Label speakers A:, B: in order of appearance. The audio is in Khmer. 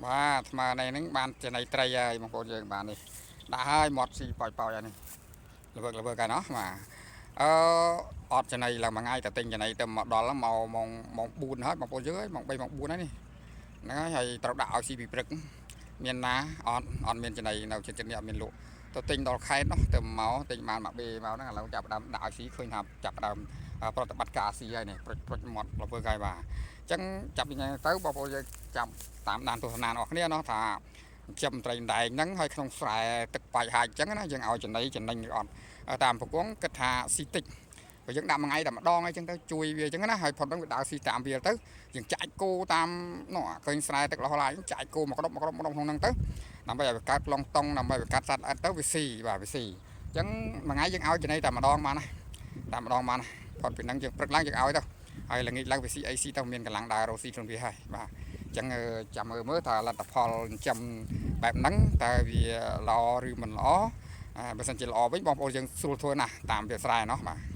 A: បាទអាត្មានៃហ្នឹងបានចំណីត្រីហើយបងប្អូនយើងបាទនេះដាក់ហើយមាត់ស៊ីប៉ោយប៉ោយហើយនេះល្វើកល្វើកហើយណោះបាទអឺអត់ចំណីឡើងមួយថ្ងៃតែទិញចំណីទៅមកដល់មកម៉ោងម៉ោង4ហើយបងប្អូនយើងហើយម៉ោង3ម៉ោង4ហើយនេះហ្នឹងហើយហើយត្រូវដាក់ឲ្យស៊ីពីព្រឹកមានណាអត់អត់មានចំណីនៅចិត្តនេះអត់មានលក់ទៅទិញដល់ខេត្តនោះទៅមកទិញបានមួយបេមកហ្នឹងឥឡូវចាប់ផ្ដើមដាក់ឲ្យស៊ីឃើញថាចាប់ផ្ដើមប្រតិបត្តិការស៊ីហើយនេះប្រុចប្រុចមាត់ល្វើកហើយបាទអញ្ចឹងចាប់ពីថ្ងៃទៅបងប្អូនយើងចាំតាមដានទស្សនារបស់គ្នាណោះថាចិញ្ចឹមត្រីដែងហ្នឹងហើយក្នុងស្រែទឹកបាច់ហាយអញ្ចឹងណាយើងឲ្យចំណីចំណេញឬអត់តាមប្រគងគិតថាស៊ីតិចព្រោះយើងដាក់មួយថ្ងៃតែម្ដងអីចឹងទៅជួយវាអញ្ចឹងណាហើយផុតហ្នឹងវាដើរស៊ីតាមវាទៅយើងចាច់គោតាមនោះឃើញស្រែទឹកលហឡាយចាច់គោមកក្តុបមកក្តុបមកក្នុងហ្នឹងទៅដើម្បីឲ្យវាកើតប្លង់តុងដើម្បីវាកាត់សត្វល្អិតទៅវាស៊ីបាទវាស៊ីអញ្ចឹងមួយថ្ងៃយើងឲ្យចំណីតែម្ដងបានណាតែម្ដងបានណាផុតពីហ្នឹងយើងព្រឹកឡើងយើងឲ្យទៅហើយល្ងាចឡើងវាស៊ីអីស៊ីទៅមានកម្លាំងដើររកស៊ីខ្លួនវាហើយបាទអញ្ចឹងចាំមើលមើលថាលទ្ធផលចិញ្ចឹមបែបហ្នឹងតើវាល្អឬមិនល្អបើសិនជាល្អវិញបងប្អូនយើងស្រួលធ្វើណាស់តាមវាស្រែណោះបាទ។